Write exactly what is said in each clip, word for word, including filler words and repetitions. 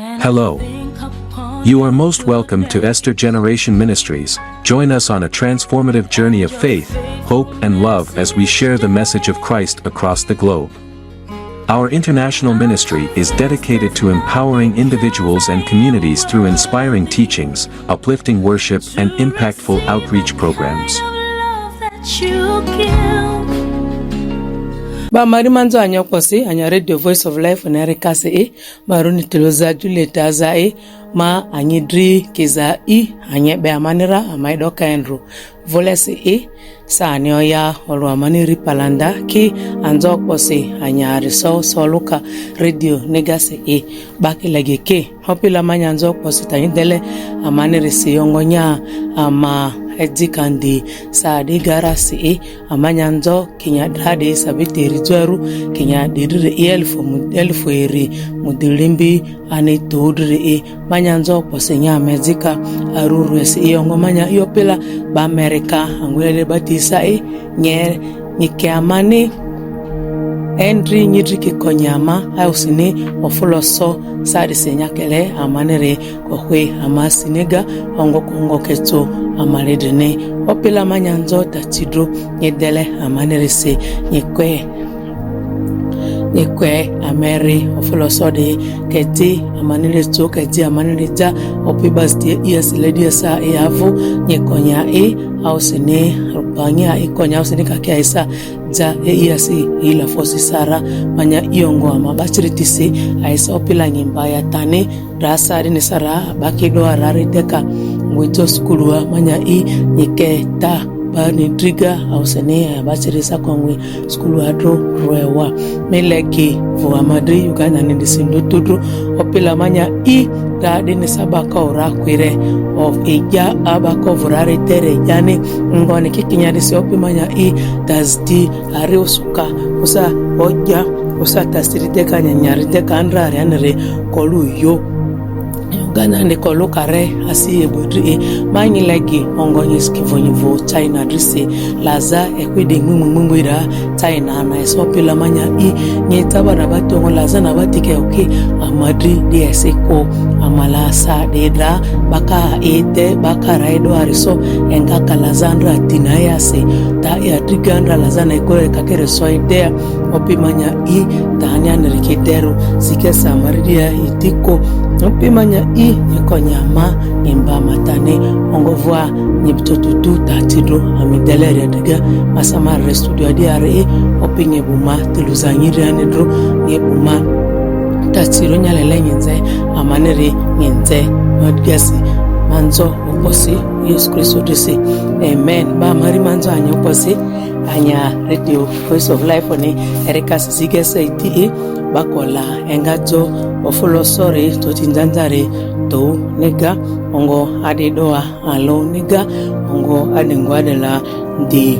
Hello. You are most welcome to Esther Generation Ministries. Join us on a transformative journey of faith, hope, and love as we share the message of Christ across the globe. Our international ministry is dedicated to empowering individuals and communities through inspiring teachings, uplifting worship, and impactful outreach programs. Ba mari manzo anyo kposi anya Radio Voice of Life na rekase e maruni tiloza juleta za e ma anyi dri keza i anye be amanira amai doka endro volese e sa ani oya olu amani ri palanda ki anzo kposi anya riso soluka radio negase e baki lege ke hopila manya anzo kposi tanyi dele amani risi yongo nya ama edikandi sa di garasi e amanya anzo kinya dadi sabiti eri juaru kinya didiri elfu mu- elfu eri mudilimbi ani tudiri e manya anzo kposi nya mezika aruru esi iyongo manya iyopila ba Amerika angulele batisa e nye nyike amani endri nyidri kikonyama ausini ofuloso sadisi nyakele amaniri kohwe ama siniga ongo kongo keto amaledene opila manya anzo tatidro nyedele amaniri se nyekwe nyekwe ameri ofuloso de keti amaniri to keti amaniri ja opibas die ias ledia sa e avu nyekonya e ausini rubanya ikonya ausini kakia isa ja e iasi ila fosi sara manya iongo ama bachiri tisi aisa opila nyimba ya tani rasa dini sara bakido arari deka ngwito sukulu a manya i nyike ta bani driga ausini abachiri sa kongwi sukulu adro ruewa mileki vo amadri Uganda ni disindu tudru opila manya i da dini saba ka ura kwire of ija abako vurari tere jani ngoni kikinya disi opi manya i dazdi ari usuka usa oja usa tasiri deka nyanyari deka andrari anire kolu yo Uganda ni kolu kare asi ebudri e manyi legi ongo nyi skivonyi vo China drise laza ekwidi ngwingwi ngwingwi ra China na eso pila manya i nyi taba na bati ongo laza na bati ke oki amadri di esi ko amala sa de dra baka ete baka raido ariso enga ka laza ndra tina yase ta ya driga ndra laza na ikore kakere so idea opimanya i tani anirikidero sike samaridia itiko opimanya i nyikonyama imba matane ongovua nyibitotutu tatido amideleria diga masamarire studio adiare opinye buma tiluzanyirianidro nye buma tatiro nyalele nyinze amaniri nyinze madigasi manzo okosi Yesu Kristo disi amen ba mari manzo anyo kosi anya radio Voice of Life ni erika sisige seiti e bakola engajo ofulosori toti njanjari tou niga ongo adidoa alo niga ongo adingo adela ndi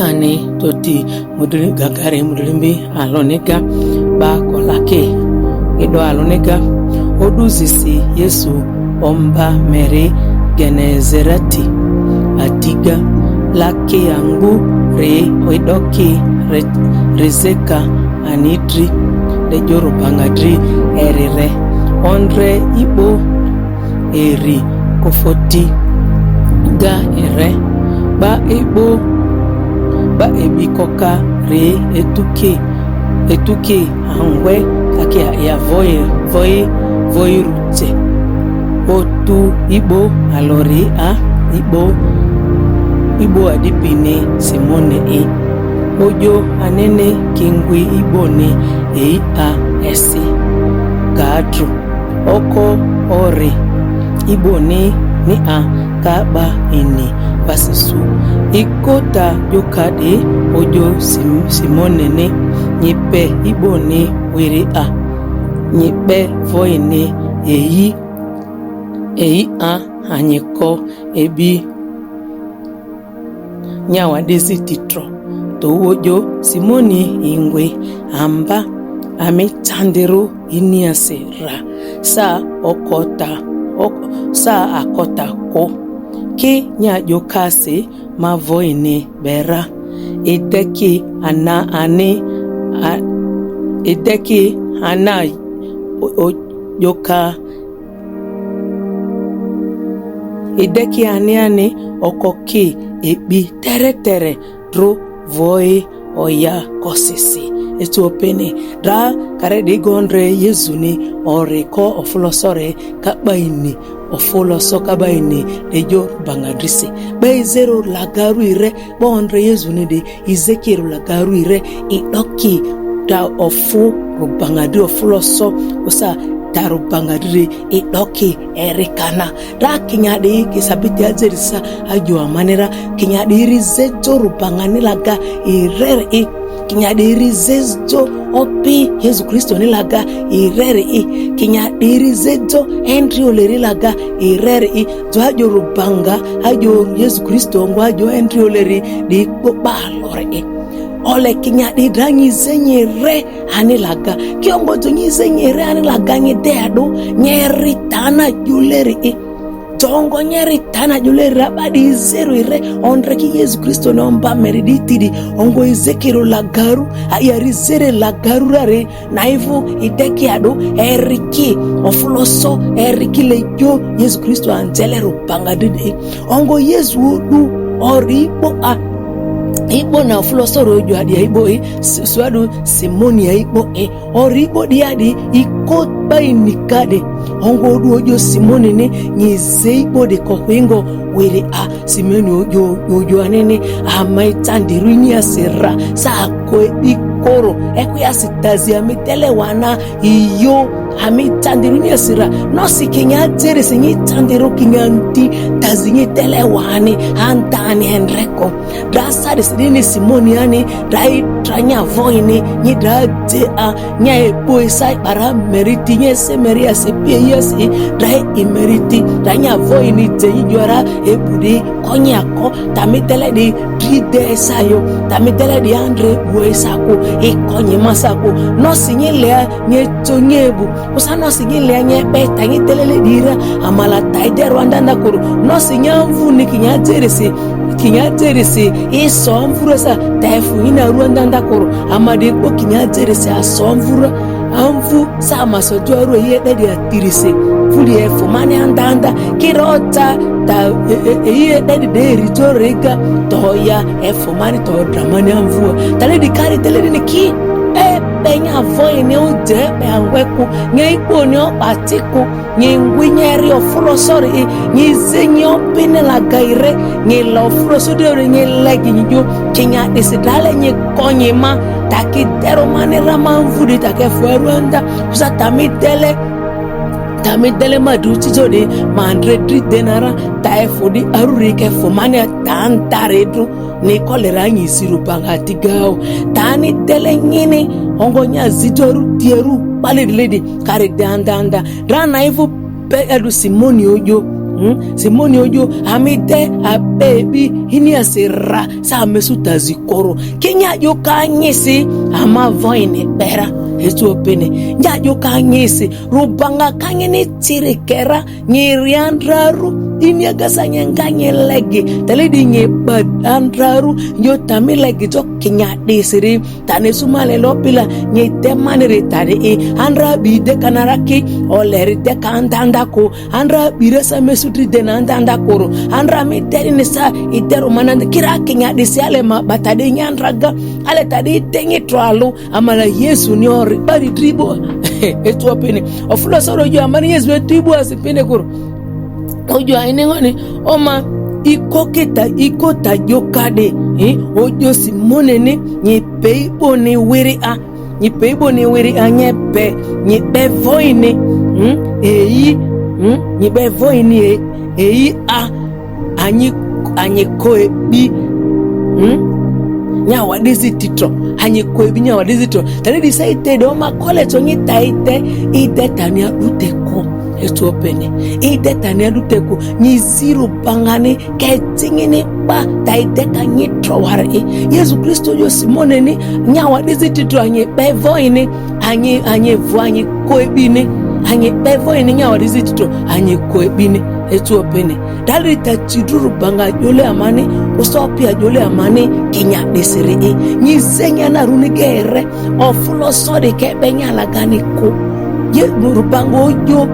ani toti mudiri gagari mudiri mbi alo niga bakola ke ido alo niga oduzisi Yesu omba meri Genezereti atiga laki angbu re oidoki re- rezeka anidri lejoro bangadri erire onre ibo eri kofoti ga ere ba ibo ba ebikoka re etuke etuke angwe akia ya voi voi voi rute otu ibo alori a ibo ibo adipine Simone e ojo anene kingwi ibo ni ei a esi gadru oko ori ibo ni ni a kaba ini basisu ikota jokade ojo Sim- Simone ni nyipe ibo ni wiri a nyipe voine eyi eyi a anyiko ebi nyawa desi titro towojo Simoni ingwe amba ami tandiru iniase ra sa okota ok, sa akota ko ki nyajo kasi mavoine bera ideki ana ani a- ideki ana o- o- joka ideki aniani okoki ekpi teretere dro voi oya kosisi. Etuopene da kare di gondre Yesu ni ori ko ofulo sore kabaini ofulo so kabaini de jo Rubaŋa dri se. Ba ize ro lagaru ire, ba ondre Yesu ni de ize ki ro lagaru ire, idoki da ofu Rubaŋa dri ofulo so, usa da Rubaŋa dri idoki erikana. Da kinyadi ki sabiti aze ri sa ajo amani ra, kinyadi ri ze jo Rubaŋa ni laga irere i. Kinyadi ri ze jo opi Yesu Kristo ni laga irere i. Kinyadi ri ze jo endri ole ri laga irere i. Jo ajo Rubaŋa, ajo Yesu Kristo ngo ajo endri ole ri di kpo kpa lore i. Ole kinyadi da nyi ze nyi re ani laga. Kiongo jo nyi ze nyi re ani laga nyi de adu, nyi ri tana jo le ri i. Jongo nyi ri tana jo le ri ra ba di ize ro ire, ondre ki Yesu Kristo ni omba meri di tidi, ongo ize ki ro lagaru, aya ri ze re lagaru ra re, na ivu ideki adu, eriki ofulo so, eriki le jo Yesu Kristo anze le Rubaŋa dri de. Ongo Yesu odu, ori ikpo a, ikpo na ofulo so ro jo adi a ikpo e, su-, su adu Simoni a ikpo e, ori ikpo di adi iko baini kade. Ongo odu ojo Simoni ni, nyi ze ikpo de ko hwingo wiri a. Simoni ojo, ojo anene, ama itandi ru ini ase ra, sa ko ebi koro, eku ya si tazi ami tele wana, iyo, ami itandi ru ini ase ra, no si kinya tere si nyi tandi ru kinya nti, tazi nyi tele wani, antani endreko. Da sa de si dini Simoni ani, da i tra nya voini, nyi da ze a, nya ebo isa bara meriti, nye se meri ase pie yesi, da i meriti, da nya voini ze nyi jora, ebudi, konye ako, tami tele di dri de isa yo, tami tele di andre bu isa ko, i konye masa ko, no si nyi lea, nye to nye bu, usa no si nyi lea, nye pe, ta nyi tele le di ra, amala ta ide ro andanda koro, no si nya mvu ni kinya tere si, kinya tere si, i so mvu ra sa, ta efu ina ru andanda koro, amade ko kinya tere si, a so mvu ra, amvu sa maso jo ru ye de di atiri se. Fuli efo mani andanda. Kiro ta, ta, e, e, e, ye de di de ri jo rega. To ya efo mani to dra mani amvu. Tale di kari tele di ni ki. E pe nya voini o je pe angwe ku. Nye ikpo ni o pati ku. Nye ngwi nye ri ofulo sori. Nye ze nye o pine laga ire. Nye la ofulo so de ri nye legi nyi jo. Kinya disi dale nye konye ma. Taki dero mani ra ma mvu di take fueru anda. Kusa tami dele, tami dele ma du tito di, ma andre dri denara, ta efo di aruri ke fo mani a ta antare du, ni kolera nyi si Rubaŋa ti gao. Tani dele nyini, ongo nya zidoru, tieru, pali lidi, kari danda anda. Rana ivu pe adu Simoni ojo. Hmm? Simoni ojo, ami de a pe ebi, ini ase ra, sa mesu tazi koro. Kinya jo ka nyisi, ama voini pera. Etuopene. Nya jo ka nyisi, Rubaŋa ka nyini tiri kera, nyi ri andraru, ini agasa nye nga nye legi. Tele di nye bad andraru, jo tami legi jo kinya disi ri. Tane suma le lo pila, nye te mani ri tani i. Andra bi de kanaraki, ole ri de ka andanda ko. Andra bi re sa mesu dri de na andanda koro. Andra mi deri ni sa, i deru mananda. Kira kinya disi ale ma, bata de nyandra ga. Ale tadi tengi tralo. Amala Yesu ni ori bari dribo. Etuopene. Ofulo soro jo amani Yesu e dribo asi pene koro. Ojo aine ngoni, oma, iko kita, iko ta jo kade. Eh, ojo Simone ni, nye pe ibo ni wiri a. Nye pe ibo ni wiri a nye pe. Nye pe voini. Hmm? Eyi. Hmm? Nye pe voini e. Eyi a. Anyi, anyi ko ebi. Hmm? Nya wa disi tito. Anyi ko ebi nya wa disi tito. Tani di sa ite de oma kole to nyi ta ite. Ite tani adute ko. Etuopene. Ite tani adute ko. Nyi zi Rubaŋa ni ke tingini ba ta ite ka nyi tro ware. Yesu Kristo jo Simone ni nya wa disi tito anyi pe voini. Anyi, anyi vo anyi ko ebi ni. Anyi pe voini nya wa disi tito. Anyi ko ebi ni. Etuopene. Dali ta ti du Rubaŋa jole amani, uso pia jole amani, kinya disi ri i. Nyi ze nya na runi gere, ofulo sori ke be nya lagani ko. Ye Rubaŋa ojo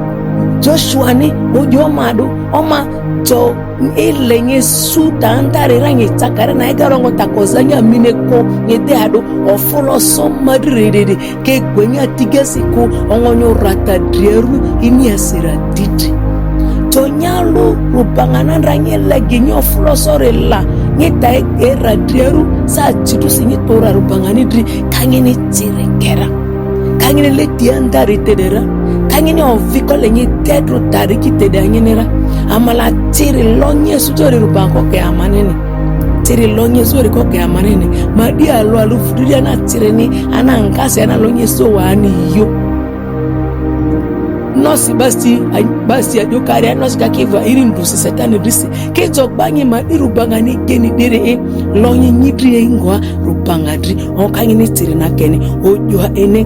Joshua ni ojo ɔma do ɔma tɔ ele nye su ta anda re ra nye tsakare na ega rongo ta ko za nya mine ko nye te ado ɔfolo so madri re re ke gbe nya tigasi ko ɔŋɔ nyo rata driaru ini asira didi. Tɔ nya lo Rubaŋa na ra nye lege nye ɔfolo so re la nye ta e ra driaru sa titu si nye tora Rubaŋa ni dri ka nye ni tiri kera. Ka nye ni le ti anda re te de ra. Ka nye ni ɔvi ko le nye te dro ta re ki te de nye ni ra. Amala tiri lo nye su to re Rubaŋa ko ke amanene. Tiri lo nye su re ko ke amanene. Ma di alo alu fuduri ana tiri ni ana ŋkase ana lo nye su wa ni yo. Nosi basi, basi ajo kare nosi ka kiva iri ndusi setani drisi. Ke jogba nye ma di Rubaŋa ni geni dere e. Lo nye nyi dri e ngwa Rubaŋa dri. Ɔŋɔ ka nye ni tiri na kene. Ojo ene.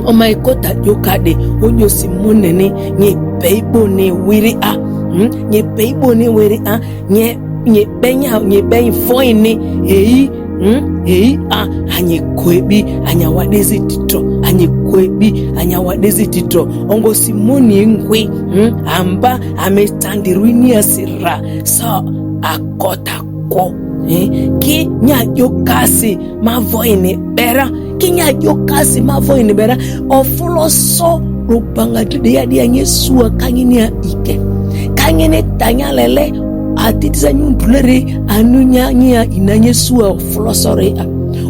Ɔma ikota jo kade. Ojo Simone ne. Nye peibo ne wiri a. Hmm? Nye peibo ne wiri a. Nye, nye benya, nye ben foine. Ei. Hmm? Ei a. Anye kwebi. Anya wadezi tito. Anye kwebi. Anya wadezi tito. Ɔŋɔ Simone ngwi. Hmm? Amba. Ame tandiru ini asira. So. Akota ko. Eh? Ki nya jo kasi. Ma voine bera. Ki nya jo kasi ma voine bera. Ɔfolo so Rubaŋa dri de ya dia nye sua ka nye ni a ike. Ka nye ni ta nya lele. Atiti sa nyu ndulere anu nya nye a ina nye sua ɔfolo so re a.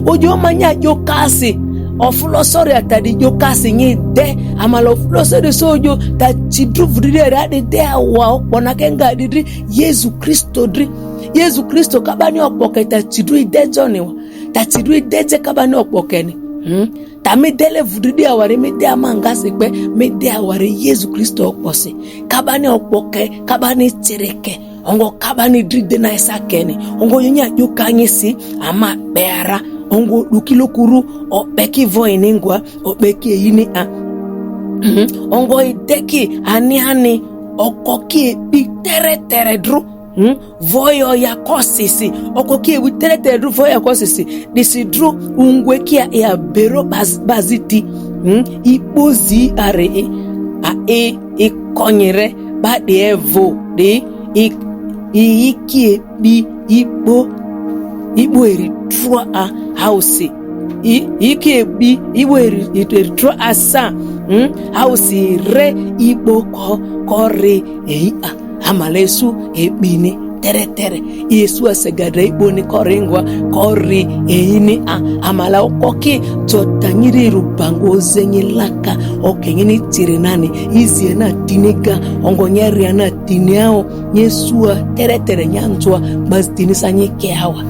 Ojo ma nya jo kasi. Ɔfolo so re ata di jo kasi nye de. Amala ɔfolo so re so ojo ta tidru vudri re a de de a wa okpona ke ŋga didri Yesu Kristo dri. Yesu Kristo ka ba ni okpoke ta tidru ide jo ni wa. Ta tidru ide je ka ba ni okpoke ni. Hmm? Ta mi dele vududi awari mi de amanga se pe mi de awari Yesu Kristo okpose. Ka ba ni okpoke, ka ba ni tireke. Ɔŋɔ ka ba ni dri de na isa kene. Ɔŋɔ yo nya jo ka nye si ama beara. Ɔŋɔ du kilo kuru ope ki voine ngwa ope ki eyini a. Hmm? Ɔŋɔ ideki ani ani oko ki ebi tere tere dru. Hmm? Voyo ya kosisi. Oko ki ebi tere tere dru voyo ya kosisi. Disi dru ungwe ki ya, ya bero baz, baziti. Hmm? Ibozi are e. A e, e konyere. Ba de evo. De i, i, i ki ebi ibo. Ibo eri trua a hausi. I, i ki ebi ibo eri, eri trua a sa. Hmm? Hausi re ibo ko, ko re e a. Amala Yesu ebini tere tere. Yesu asegadra iboni koringwa kori eini a. Amala okoki jotanyiri Rubaŋa ozenyi laka okenyini tirinani. Izie na tiniga ɔŋɔ nyeria na tiniao. Nyesua tere tere nyanzua basi tinisa nyikeawa.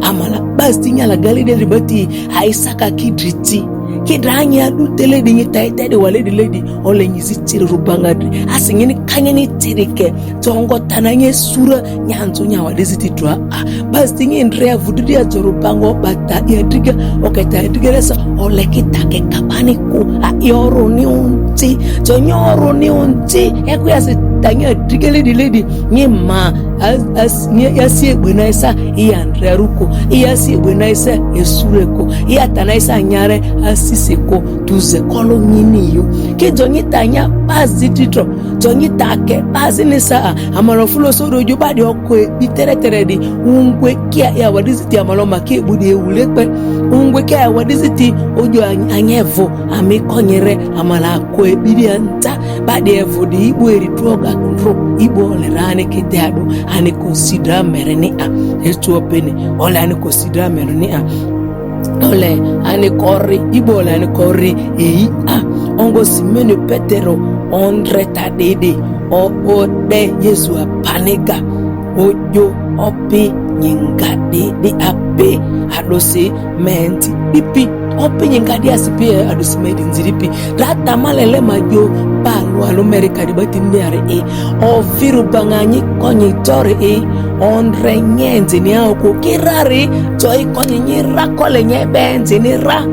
Amala basi tinyala gali deri bati aisaka kidriti. Kidra anya du teledi nyi tai tedi waledi ledi. Ole nyi si tiri Rubaŋa dri. Asi nyini kanyini tiri ke. Tongo tana nye sura nyanzo nyawa dezi ti dra a. Basi tinyi ndrea vudria to Rubaŋa bata ya driga. Oketa ya driga resa. Ole kita ke kabani ku. A yoro ni unti. To nyoro ni unti. Eku ya si tanya driga ledi ledi. Nye ma. As, as, nye ya si egbe na isa. Iya ndrea ruko. Iya si egbe na isa. Esureko. Iya tana isa nyare. Asiseko. Tuze kolo nyini yo. Ke jonyi tanya. Basi ti dro. Jonyi take. Basi ni sa. Amalo fulo so do juba di oko ebi tere tere di. Ungwe kia ya wadisi ti amalo make ebu di ewule pe. Ungwe kia ya wadisi ti ojo anyevo. Ami konyere amala ko ebi di anta. Ba di evo di ibo eri tuoga kundro. Ibo ole rani kite ado. Ani consider mere ni a. Etu opene. Ole ani consider mere ni a. Ole ani kori, ibo ole ani kori, ei a. Ɔŋɔ Simoni Petero, ɔnre ta dede, o, o de Yesu apanega, ojo, opi, nyinga dede api, adosi, menti, ipi, opi, nyinga di asipi, adosi, menti, nziripi. Rata malele majo, palu alu Amerika di bati miare e, oviru banganyi konyi jore e, onre nyenzi ni au kukirari, joi konyi nyi rakole nye benzi ni ra.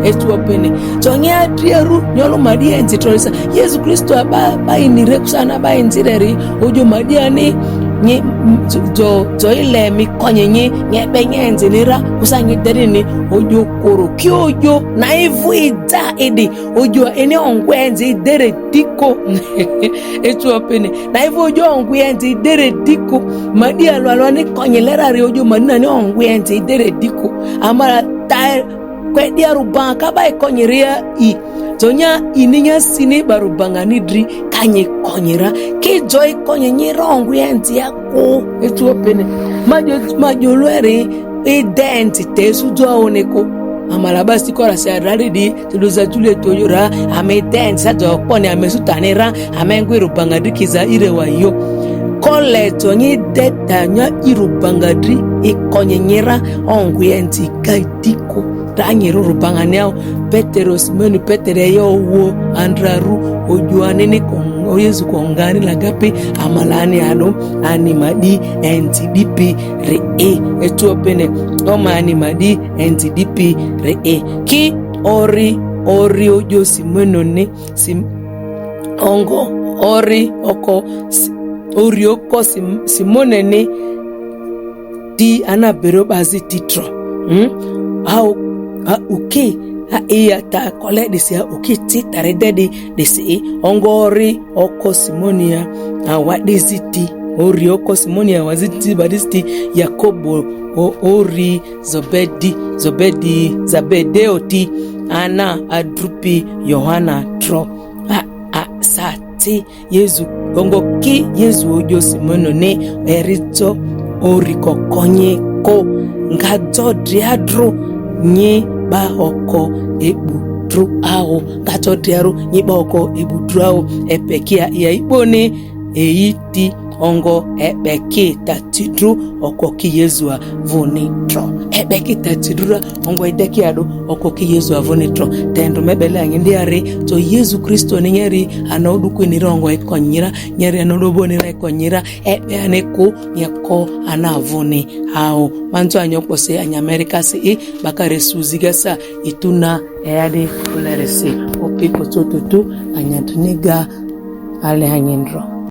Etu opene. Jonye adrieru, nyolo madi enzi torisa. Yesu Kristo aba, ba inire kusana ba enzireri, ojo madiani, Nye jo jo ile mi konye nye nye be nye nze ni ra kusa nye dere ni ojo koro ki ojo na ivu ida ede ojo ene ongwe nze dere diko. Etu opene na ivu ojo ongwe nze dere diko. Madi alwalwa ni konye lerari ojo manina ni ongwe nze dere diko. Amara ta kwedi aruba kaba ikonye ria i. Tonya ini nya sini barubanga ni dri kanye konyera. Ki joy konye nyi rongu ya nti ya ko. Etu opene. Majo majo lwere e denti te su jo oneko. Amala basi kora se arare di tuluza tule toyora ame denti sa jo pone ame sutanera ame ngwiru bangadri kiza ire wa yo. Kole tonyi deta nya iru bangadri ikonye nyera ongu ya nti gaidiko. Ranyero rubangane ao Petero Simoni Petero eyo wo andraru ojuanene ko Yesu kongani lagape amalani ado ani madi enti dipi re e. Etu opene oma ani madi enti dipi re e. Ki ori ori ojo Simoni ne sim ongo ori oko ori oko Simoni ne ti ana bero bazi ti tro. Hmm? Au a uke a iya ta kole disi a uke ti tare dedi disi e ongori oko Simonia a wadezi ti ori oko Simonia waziti badisi ti Yakobo o ori Zobedi Zobedi Zabedeo ti ana adrupi Yohana tro a a sati Yesu ongo ki Yesu ojo Simono ne erito ori kokonye ko ngajo driadro nyi ba oko ebudru ao ngajo driaro nyi ba oko ebudru ao epekia ya ibone eiti ongo ebeki tatidru oko ki Yesu avuni tro ebeki tatidru ra ongo edeki ado oko ki Yesu avuni tro tendo mebele anyi ndiare to Yesu Kristo ni nyeri ana oduku ni rongo ekonyira nyeri ana odobo ni ekonyira ebe ane ko nyeko ana avuni ao manzo anyo kpose anya America si e bakare suziga sa ituna eade kulere si opi kototutu anya tuniga ale anyindro.